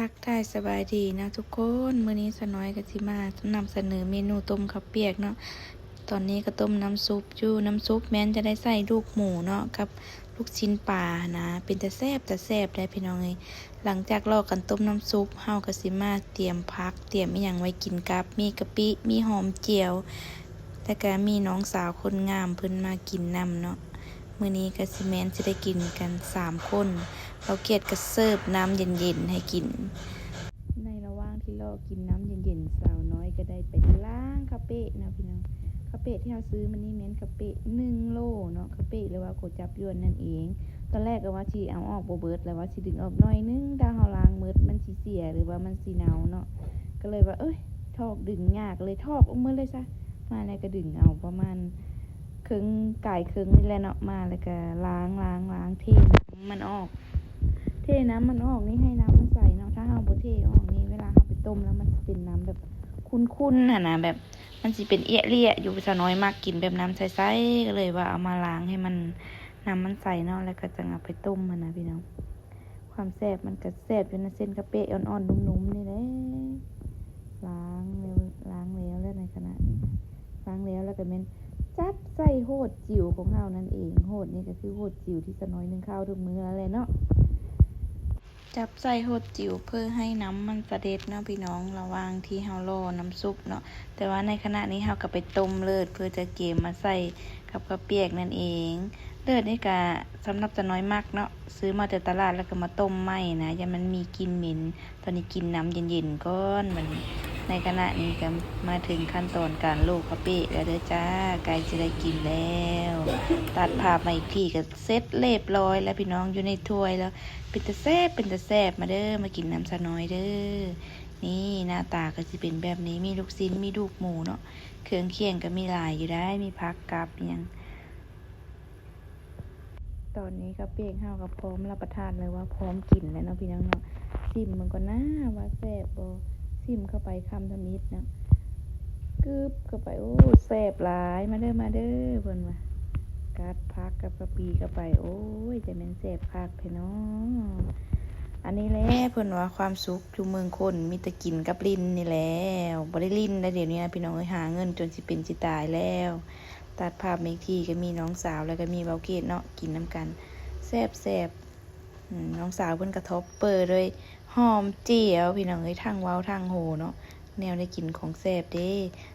ທັກທາຍສະບາຍດີນະທຸກຄົນ, ມື້ນີ້ສາວນ້ອຍກໍຊິມານຳສະເໜີເມນູຕົ້ມເຂົ້າປຽກເນາະ. ຕອນນີ້ກໍຕົ້ມນ້ຳຊຸບຢູ່, ນ້ຳຊຸບແມ່ນຈະໄດ້ໃສ່ລູກໝູເນາະ ກັບລູກຊີ້ນປາຫັ້ນນະ, ເປັນຕາແຊບ ຕາແຊບໄດ໋ພີ່ນ້ອງເອີຍ. ຫຼັງຈາກລໍກັນຕົ້ມນ້ຳຊຸບ, ເຮົາກໍຊິມາຕຽມຜັກ ຕຽມອີ່ຫຍັງໄວ້ກິນກັບ, ມີກະປິ ມີຫອມຈຽວ ແລ້ວກະມີນ້ອງສາວຄົນງາມເພິ່ນມາກິນນຳເນາະ. ມື້ນີ້ກະຊິແມ່ນຊິໄດ້ກິນກັນສາມຄົນ. ເບົາກຽດກະເສີບນ້ຳເຢັນໆໃຫ້ກິນ. ໃນລະຫວ່າງທີ່ລໍກິນນ້ຳເຢັນໆ, ສາວນ້ອຍກະໄດ້ໄປລ້າງຄາເປະເນາະພີ່ນ້ອງ. ຄາເປະທີ່ເຮົາຊື້ມື້ນີ້ແມ່ນຄາເປະໜຶ່ງໂລເນາະ, ຄາເປະ ຫຼືວ່າໂກຈັບຢວນນັ້ນເອງ. ຕອນແລກກໍວ່າຊິເອົາອອກບໍ່ເບິດ ແລ້ວວ່າຊິດຶງອອກໜ້ອຍໜຶ່ງ, ຖ້າເຮົາລ້າງໝົດມັນຊິເສຍ ຫຼືວ່າມັນຊິເນົ່າເນາະ. ກໍເລີຍວ່າ ເອີຍ ຖອກດຶງຍາກ ກໍເລີຍຖອກອອກໝົດເລີຍຊະ. ມາແລ້ວກໍດຶງເອົາປະມານເຄິ່ງ ກາຍເຄິ່ງນີ້ແຫຼະເນາະ, ມາແລ້ວກໍລ້າງ ລ້າງ ລ້າງ ເທນ້ຳມັນອອກ. ເທນ້ຳມັນອອກນີ້ໃຫ້ນ້ຳມັນໃສເນາະ, ຖ້າເຮົາບໍ່ເທອອກນີ້ ເວລາເຮົາໄປຕົ້ມແລ້ວມັນຊິເປັນນ້ຳແບບຂຸ່ນໆຫັ້ນນະ, ແບບມັນຊິເປັນເອຍເລຍຢູ່. ສາວນ້ອຍມັກກິນແບບນ້ຳໃສໆ ກໍເລີຍວ່າເອົາມາລ້າງໃຫ້ມັນ ນ້ຳມັນໃສເນາະ, ແລ້ວກໍຈັ່ງເອົາໄປຕົ້ມຫັ້ນນະພີ່ນ້ອງ. ຄວາມແຊບມັນກະແຊບຢູ່ໃນເສັ້ນກະເປະອ່ອນໆນຸ້ມໆນີ້ແຫຼະ. ລ້າງແລ້ວ ລ້າງແລ້ວ ແລ້ວໃນຂະນະນີ້ ລ້າງແລ້ວ ແລ້ວກະແມ່ນຈັບໃສ່ໂຫດຈິວຂອງເຮົານັ້ນເອງ. ໂຫດນີ້ກະຄືໂຫດຈິວທີ່ສາວນ້ອຍໜຶ້ງເຂົ້າທຸກມື້ນັ້ນແຫຼະເນາະ. ຈັບໃສ່ໂຫດຈິວເພື່ອໃຫ້ນ້ຳມັນສະເດັດເນາະພີ່ນ້ອງ, ລະຫວ່າງທີ່ເຮົາລໍນ້ຳຊຸບເນາະ. ແຕ່ວ່າໃນຂະນະນີ້ເຮົາກະໄປຕົ້ມເລີດ ເພື່ອຈະກຽມມາໃສ່ ກັບເຂົ້າປຽກນັ້ນເອງ. ເລືອດນີ້ກະສຳລັບສາວນ້ອຍມັກເນາະ, ຊື້ມາແຕ່ຕະຫຼາດແລ້ວກໍມາຕົ້ມໃໝ່ນະ, ຢ້ານມັນມີກິ່ນເໝັນ. ຕອນນີ້ກິນນ້ຳເຢັນໆກ່ອນ. ບັດນີ້ໃນຂະນະນີ້ກໍມາເຖິງຂັ້ນຕອນການໂລກເຂົ້າປຽກແລ້ວເດີຈ້າ, ໃກ້ຈະໄດ້ກິນແລ້ວ. ຕັດພາບມາອີກທີກໍເສັດລຽບຮ້ອຍແລ້ວພີ່ນ້ອງ, ຢູ່ໃນຖ້ວຍແລ້ວ. ເປັນຕາແຊບ ເປັນຕາແຊບ, ມາເດີ ມາກິນນຳສາວນ້ອຍເດີ. ນີ້ໜ້າຕາກໍຊິເປັນແບບນີ້, ມີລູກຊີ້ນ ມີລູກໝູເນາະ, ເຄື່ອງຄຽງກໍມີຫຼາຍຢູ່ໄດ໋, ມີຜັກກັບອີ່ຫຍັງ. ຕອນນີ້ເຂົ້າປຽກເຮົາກໍພ້ອມຮັບປະທານ ຫຼືວ່າພ້ອມກິນແລ້ວເນາະພີ່ນ້ອງເນາະ. ຊິມເບິ່ງກ່ອນນາວ່າແຊບບໍ່, ຊິມເຂົ້າໄປຄຳທຳອິດເນາະ, ກືບເຂົ້າໄປ. ໂອ້ ແຊບຫຼາຍ, ມາເດີ ມາເດີ ເພິ່ນວ່າ. ກັດຜັກກັບກະປິເຂົ້າໄປ, ໂອ້ຍ ຈະແມ່ນແຊບຄັກແທ້ເນາະ. ອັນນີ້ແຫຼະເພິ່ນວ່າຄວາມສຸກຢູ່ເມືອງຄົນ ມີແຕ່ກິນກັບຫຼິ້ນນີ້ແຫຼະ. ບໍ່ໄດ້ຫຼິ້ນແລ້ວດຽວນີ້ນະພີ່ນ້ອງເອີຍ, ຫາເງິນຈົນຊິເປັນຊິຕາຍແລ້ວ. ຕັດພາບມາອີກທີກໍມີນ້ອງສາວ ແລ້ວກໍມີເບົາເກດເນາະ ກິນນຳກັນ ແຊບໆ. ອືມ ນ້ອງສາວເພິ່ນກໍທັອບເປີດ້ວຍຫອມຈຽວ ພີ່ນ້ອງເອີຍ, ທັງເວົ້າທັງໂຫເນາະ. ແນວໄດ້ກິນຂອງແຊບເດ້,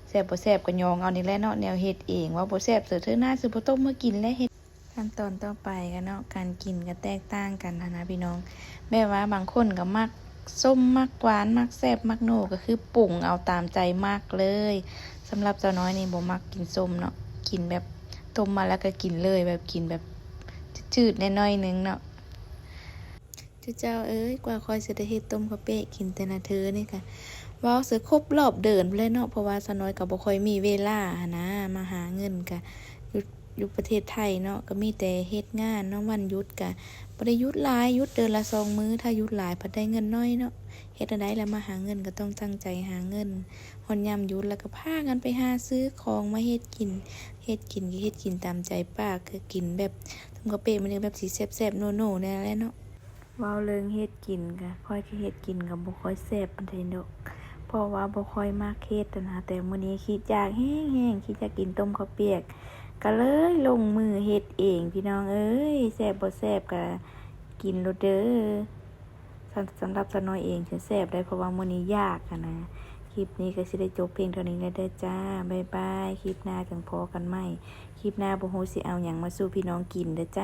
ແຊບບໍ່ແຊບກໍຍອງເອົານີ້ແຫຼະເນາະ, ແນວເຮັດເອງ. ເວົ້າບໍ່ແຊບ ເທື່ອໜ້າຊິບໍ່ຕົ້ມມາກິນແລ້ວເຮັດ. ຂັ້ນຕອນຕໍ່ໄປກໍເນາະ, ການກິນກໍແຕກຕ່າງກັນຫັ້ນນະພີ່ນ້ອງ. ແບບວ່າບາງຄົນກໍມັກສົ້ມ ມັກຫວານ ມັກແຊບ ມັກນົວ ກໍຄືປຸງເອົາຕາມໃຈມັກເລີຍ. ສຳລັບສາວນ້ອຍນີ້ບໍ່ມັກກິນສົ້ມເນາະ, ກິນແບບຕົ້ມມາແລ້ວກໍກິນເລີຍ, ແບບກິນແບບຈືດໆແດ່ໜ້ອຍໜຶ່ງເນາະ. ຈຸເຈົ້າເອີຍ ກວ່າຂ້ອຍຊິໄດ້ເຮັດຕົ້ມເຂົ້າປຽກກິນແຕ່ລະເທື່ອນີ້ກະ ເວົ້າຊະຄົບຮອບເດືອນພຸ້ນແຫຼະເນາະ, ເພາະວ່າສາວນ້ອຍກໍບໍ່ຄ່ອຍມີເວລາຫັ້ນນາ ມາຫາເງິນກະ ຢູ່ ຢູ່ປະເທດໄທເນາະ ກໍມີແຕ່ເຮັດງານເນາະ. ວັນຢຸດກະບໍ່ໄດ້ຢຸດຫຼາຍ, ຢຸດເດືອນລະສອງມື້, ຖ້າຢຸດຫຼາຍພັດໄດ້ເງິນໜ້ອຍເນາະ. ເຮັດແນວໃດລະມາຫາເງິນ ກໍຕ້ອງຕັ້ງໃຈຫາເງິນ. ຮອດຍາມຢຸດລະກໍພາກັນໄປຫາຊື້ຂອງມາເຮັດກິນ, ເຮັດກິນກໍເຮັດກິນຕາມໃຈປາກ, ກໍກິນແບບຕົ້ມເຂົ້າປຽກມື້ນີ້ແບບຊິແຊບໆນົວໆແດ່ແຫຼະເນາະ. ເວົ້າເລື່ອງເຮັດກິນກະ ຂ້ອຍກະເຮັດກິນກະບໍ່ຄ່ອຍແຊບປານໃດດອກ ເພາະວ່າບໍ່ຄ່ອຍມັກເຮັດຫັ້ນນະ. ແຕ່ມື້ນີ້ຄິດຢາກແຮງໆ ຄິດຢາກກິນຕົ້ມເຂົ້າປຽກ ກະເລີຍລົງມືເຮັດເອງ ພີ່ນ້ອງເອີຍ. ແຊບບໍ່ແຊບກະກິນໂລດເດີ. ສຳ ສຳລັບສາວນ້ອຍເອງຈະແຊບໄດ໋ ເພາະວ່າມື້ນີ້ຢາກຫັ້ນນະ. ຄລິບນີ້ກະຊິໄດ້ຈົບພຽງເທົ່ານີ້ແຫຼະເດີຈ້າ. ບາຍບາຍ. ຄລິບໜ້າຈັ່ງພໍ້ກັນໃໝ່. ຄລິບໜ້າບໍ່ຮູ້ຊິເອົາຫຍັງມາສູ່ພີ່ນ້ອງກິນເດີຈ້າ.